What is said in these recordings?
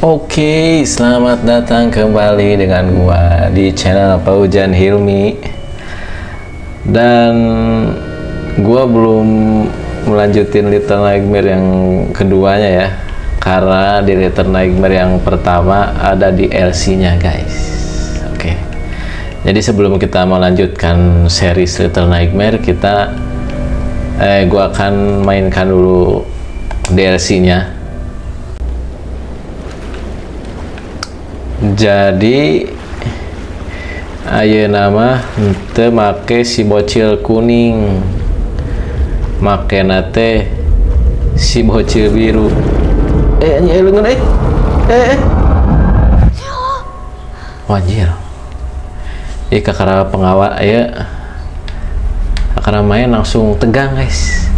Oke, selamat datang kembali dengan gua di channel Paujan Hilmi. Dan gua belum melanjutin Little Nightmare yang keduanya ya, karena di Little Nightmare yang pertama ada di DLC-nya guys. Oke, jadi sebelum kita melanjutkan series Little Nightmare, gua akan mainkan dulu DLC-nya. Jadi ayeuna mah henteu make si bocil kuning, makena teh si bocil biru. Anjing, leungeun, eh. Wajir. Ih, kakara pengawal aya. Kakara main langsung tegang, guys.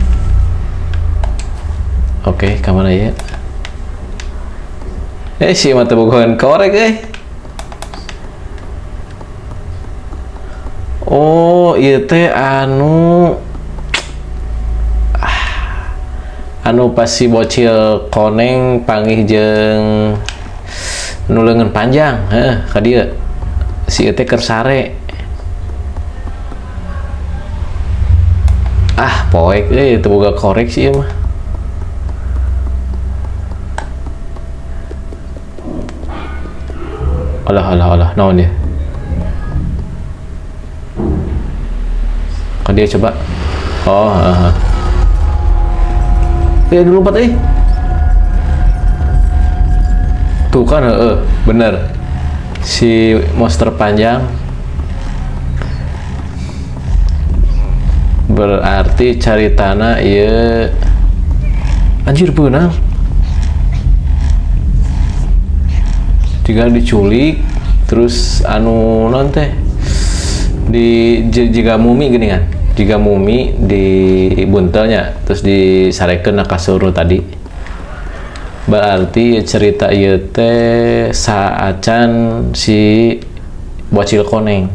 Oke, kamana ya? Si mata bogohan korek. Oh, ieu teh anu anu pas si bocil koneng panggih jeung nu leungeun panjang, heuh, ka dieu. Si ieu teh keur sare. Ah, poek euy, teu boga korek sih ieu mah. Alah, alah, alah, naon dia? Kan dia coba. Oh, heeh. Dulu lompat. Tuh kan, heeh, bener. Si monster panjang. Berarti cari tanah ieu. Anjir, beunang. Jika diculik terus anu non teh di jika mumi gini kan, jika mumi di buntelnya terus disarekeun na kasur tadi, berarti cerita ieu teh saacan si bocil koneng.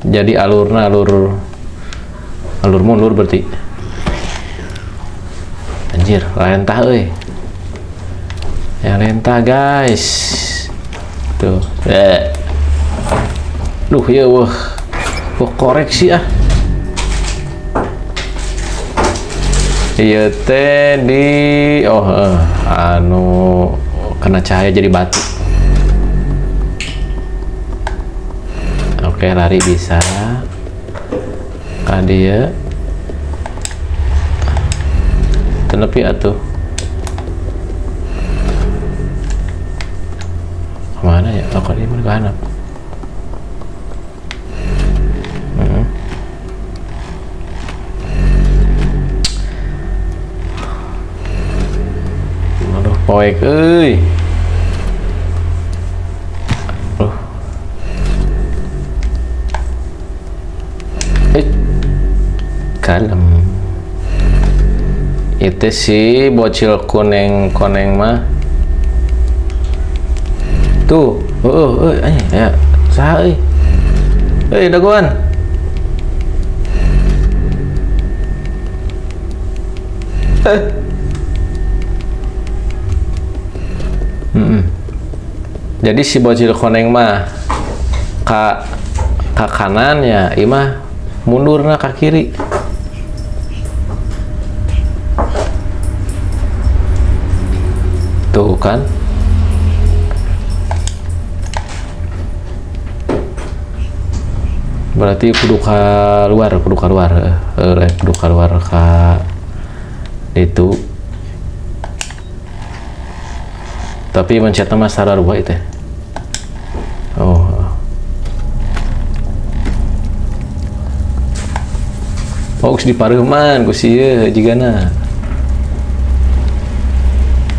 Jadi alurna alur mundur berarti. Anjir, lentah euy. Yang lentah, guys. Tuh. Duh, ya wah. Wah, koreksi ah. Ieu teh di oh anu kena cahaya jadi batu. Oke, lari bisa. Ka dieu. Tenepi atuh. Kemana ya? Oh, kok dia mana ke Aduh, poek euy. Aduh. Kalem. Itu si bocil kuning koneng mah. Tuh, ya, saha euy. Euy, dagoan. Jadi si bocil koneng mah ka kanan ya, ieu mah mundurna ka kiri. Tuh kan. Berarti kudu keluar, kudu keluar, kudu keluar ka itu. Tapi mencetna mah sararua itu. Oh. Oh, geus dipareuman ku si ieu jigana.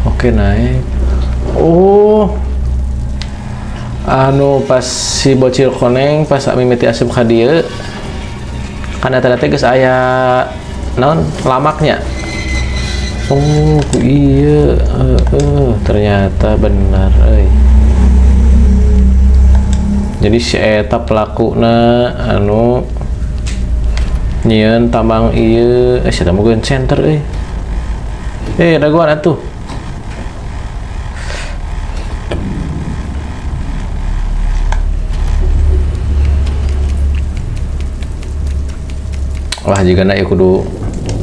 Oke, naik. Oh. Anu pas si bocil koneng pas mimiti asup ka dieu kan eta teh geus aya naon lamaknya. Oh, ku ieu ternyata benar euy. Jadi si eta pelakuna anu nyieun tambang ieu, si eta mah center euy. Dagoan atuh. Wah, jika nak ya kudu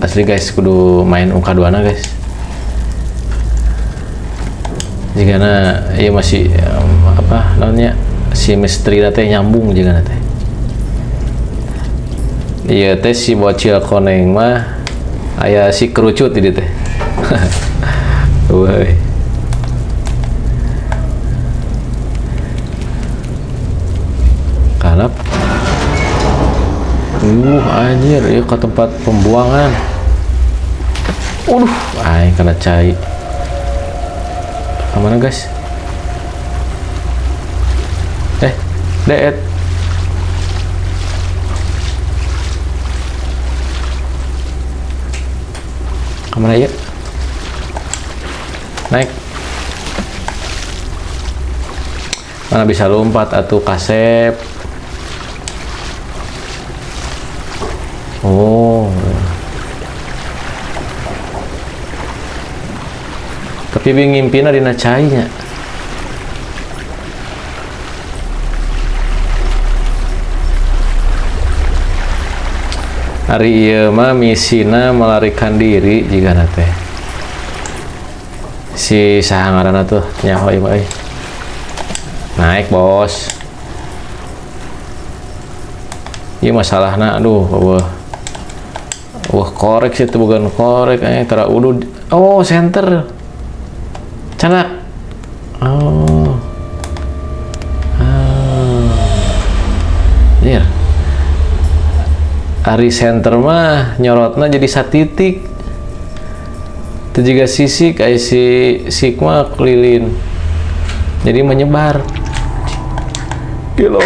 asli guys, kudu main UK2 na guys. Jika na ya masih apa namanya si misteri teh nyambung jika teh. Iya teh si bocil koneng mah aya si kerucut di teh. Woi. Kalap. Anjir, ieu ke tempat pembuangan. Aing kena cai. Kemana guys? Deet. Kemana ya? Naik. Mana bisa lompat atuh kasep. Oh. Tapi bing ngimpina dina cainya. Ari ieu mah misina melarikan diri jigana teh. Si saha ngaranna tuh nyaho ieu mah euy. Naik, bos. Ieu masalahna aduh eueuh. Wah, korek sih itu bukan korek, tara udud. Oh, center. Canak. Oh. Ah. Anjir. Ari center mah nyorotna jadi satitik. Itu juga sisik, ai si sigma kelilin. Jadi menyebar. Gila.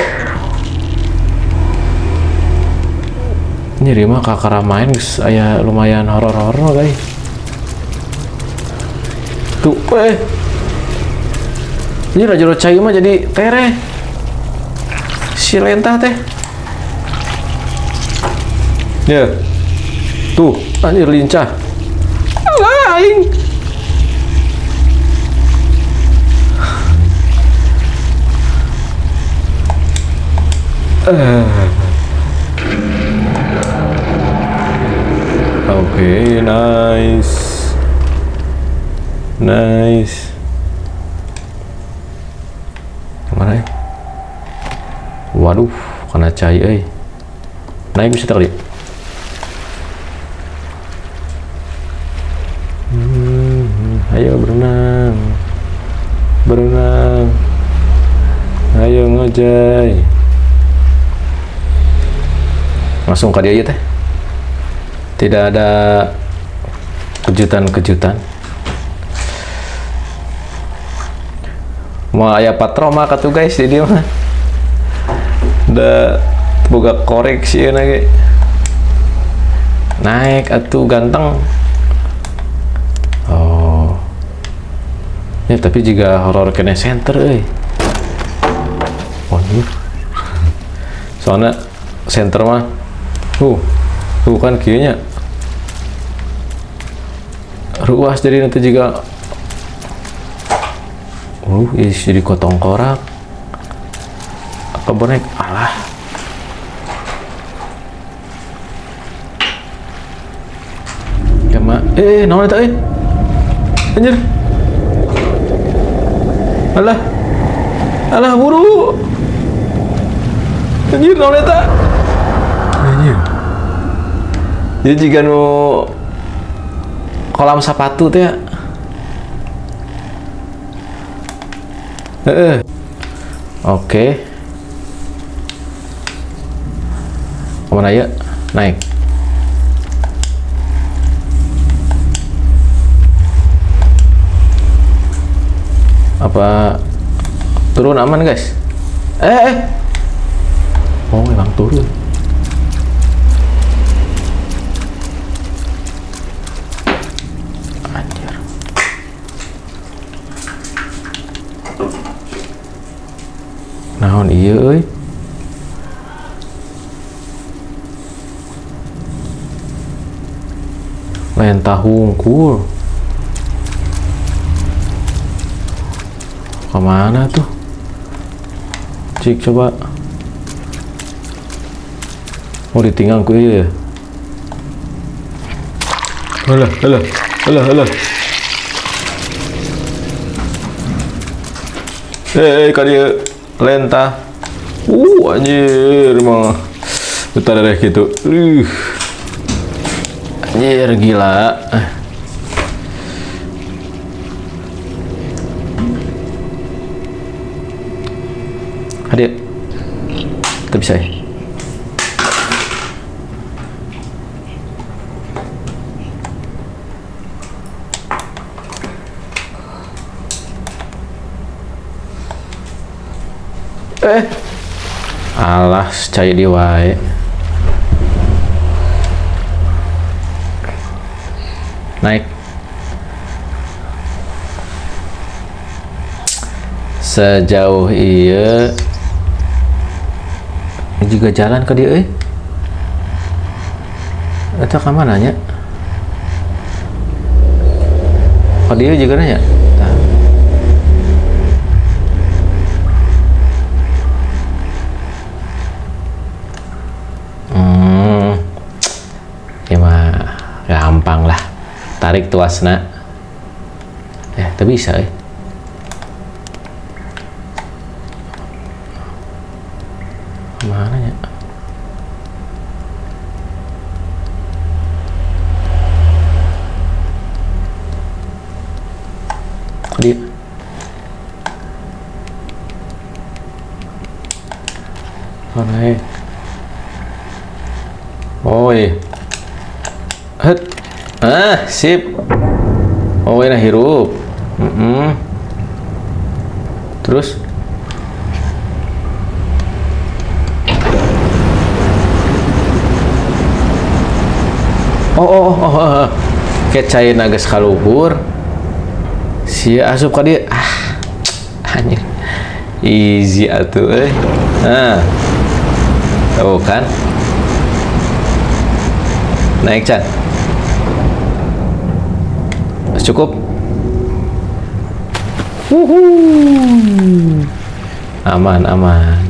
Ini mah kakara main geus aya lumayan horor-horor guys. Tuh, Ini raja cai mah jadi tereh. Si lentah teh. Ya. Tuh, anjir lincah. Alah aing. Oke, nice. Nice. Kemana ya? Waduh, kena cai euy. Naik bisa kali. Ayo berenang. Berenang. Ayo ngojay. Langsung ke dia aja teh. Tidak ada kejutan-kejutan. Mau aya patroma katuh guys di dia mah. Da boga korek sih ieu ge. Naik atuh ganteng. Oh. Ya tapi juga horor kene center euy. Oh, iya. Soalnya center mah tuh kan kieu nya. Ruas jadi nanti juga jadi kotong korak. Apa bonek? Alah. Kema, naon eta euy? Anjir. Alah. Alah buru. Anjir naon eta? Anjir. Jadi jika nu kolam sepatu teh ya. Heeh. Oke. Kemana ya? Naik. Apa turun aman guys? Oh emang turun. Anjir. Naon ieu euy? Lain tahungkul. Kemana tuh? Cik coba. Oh, ditinggal ku ieu. Alah, alah, alah, alah. Eh, ka dieu lentah. Anjir mah. Bentar deh gitu. Anjir gila. Hadir. Kita bisa ya. Alah, cai di wae. Naik. Sejauh iya juga jalan ke dia euy. Eta ka mana nya? Ka dieu juga nanya. Tah. Ya mah gampang lah. Tarik tuasna. Teu bisa euy. Mana ya? Dia. Oh, naik. Oh, iya. Het. Ah, sip. Oh, ini hirup. Terus? Oh, oh, oh, oh, oh. Kayak cai nagas kaluhur. Sia asup ka dieu. Ah, anjir. Easy atuh euy. Nah. Tuh kan. Naik Chan. Cukup. Wuhu. Aman, aman.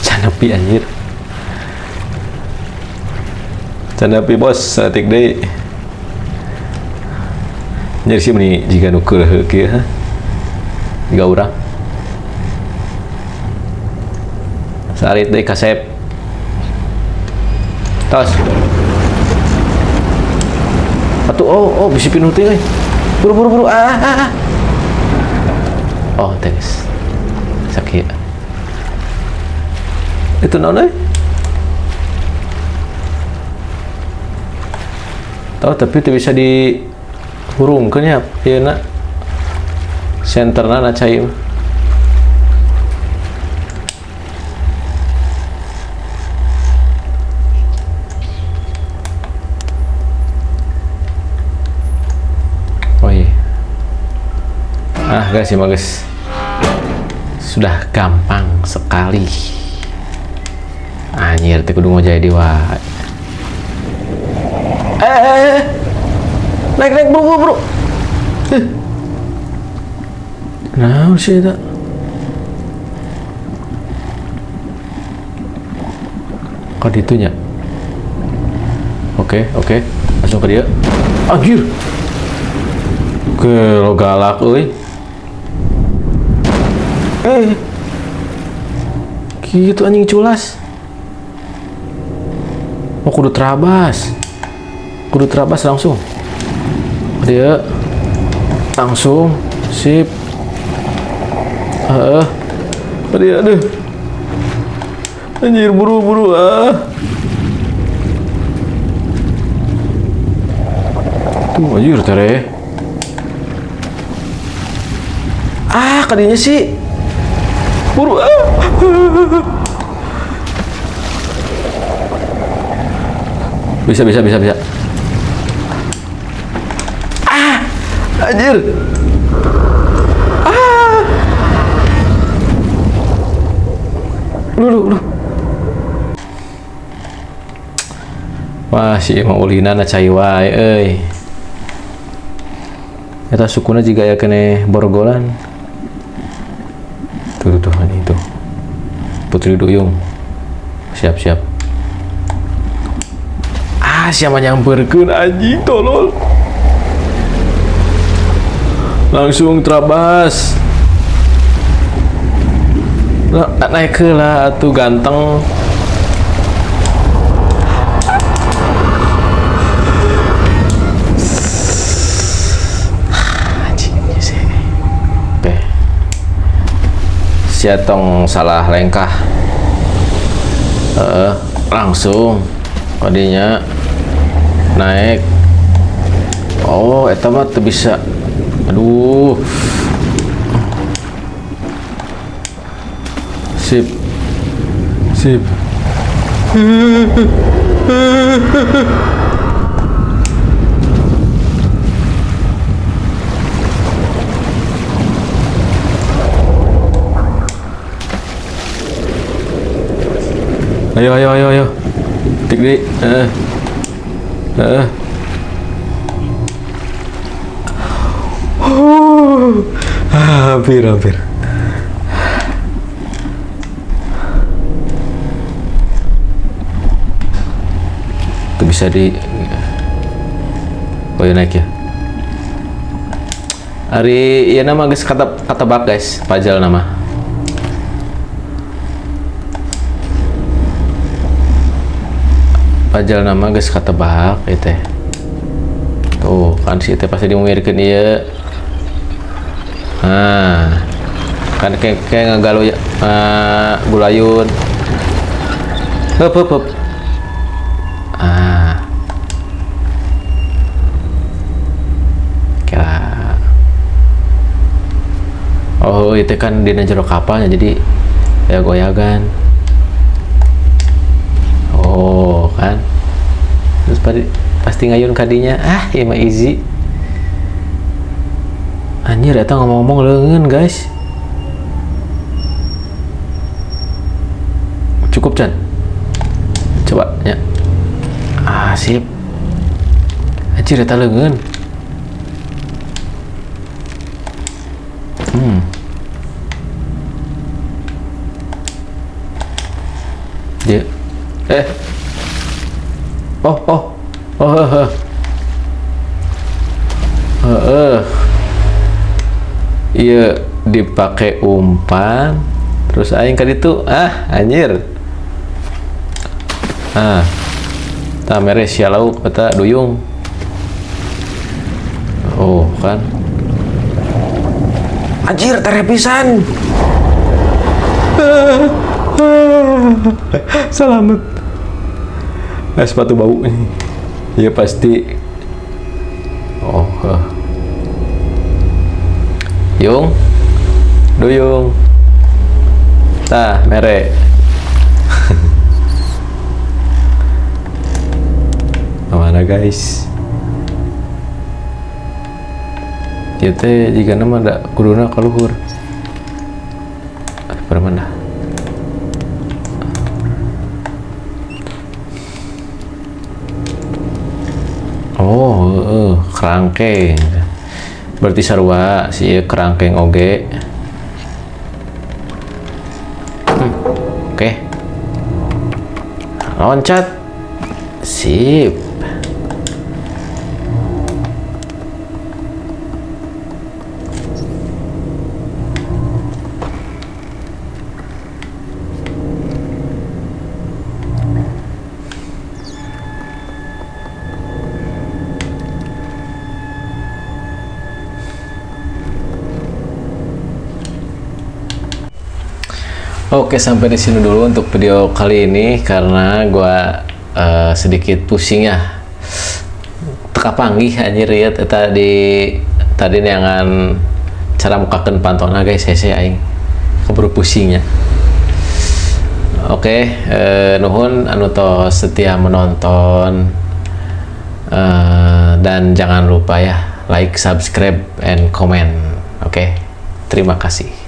Canapi anjir. Canapi bos, satik deui. Anjir sih meni jiga nu keuleuh kieu ha. Jiga urang. Sarit deui kasep. Tos. Atuh, oh, oh, bisi pinuh teh euy. Buru, buru, buru. Ah, ah, ah. Oh, thanks. Sakit. Itu naon euy? Tahu tapi itu bisa dihurungkeun ya, ieu na. Senterna na cai mah. Oh iya. Ah, guys, ya guys. Sudah gampang sekali. Anjir, teh kudu ngojay di wae. Naik, naik, buru, buru, buru. Naon sih eta? Kok ditunya? Oke, oke. Langsung ke dia. Anjir. Oke, lo galak euy. Gitu anjing culas. Oh, kudu terabas. Kudu terabas langsung. Dia langsung sip. Heeh. Dia aduh. Anjir, buru-buru ah. Tuh anjir tere. Ah, kadinya sih. Buru ah. Bisa, bisa, bisa, bisa. Ah, anjir. Ah. Lu, lu, lu. Wah, si emang ulinan cai wae euy. Eta sukuna juga ya kene borgolan. Tuh tuh, tuh ini tuh. Putri Duyung. Siap siap. Ah, siapa nyamperkeun anjing tolol. Langsung terabas. Lah, naik ke lah atuh ganteng. Oke. Sia tong salah lengkah. Langsung kadinya naik. Oh, eta mah teu bisa. Aduh. Sip. Sip. Ayo ayo ayo ayo. Tik di. Oh, hampir hampir. Itu bisa di, oh ya naik ya. Ari ya nama guys kata kata bak guys, pajal nama. Pajal nama guys kata bak itu. Tuh kan si teh pasti dimumirkeun ieu. Nah, kan kayak ngagalu ya, gulayun. Hup hup hup. Ah. Kira. Oh, itu kan di jero kapalnya jadi ya goyagan. Oh, kan. Terus pasti ngayun kadinya. Ah, ieu mah easy. Anjir, eta ngomong-ngomong leungeun, guys. Cukup, Chan. Coba ya. Ah, sip. Anjir, eta leungeun. Dia. Oh, oh. Oh, heeh. Heeh. Iya, dipakai umpan. Terus aing ka ditu, ah, anjir. Ah. Tah mere sia lauk eta duyung. Oh, kan. Anjir, tere pisan. Selamat. Sepatu bau nih. Ya pasti. Oh, Yung. Duyung. Tah, mere. Mana guys? Ieu teh jigana mah da kuduna ka luhur. Pada mana? Oh, kerangkeng. Berarti sarua si ieu kerangkeng oge. Oke. Loncat. Sip. Oke, sampai di sini dulu untuk video kali ini karena gua sedikit pusing ya. Teka panggih anjir ya tadi tadi neangan cara mukakeun pantona guys, hese aing. Keburu pusingnya. Oke, nuhun anu tos setia menonton. Dan jangan lupa ya like, subscribe, and comment. Oke, terima kasih.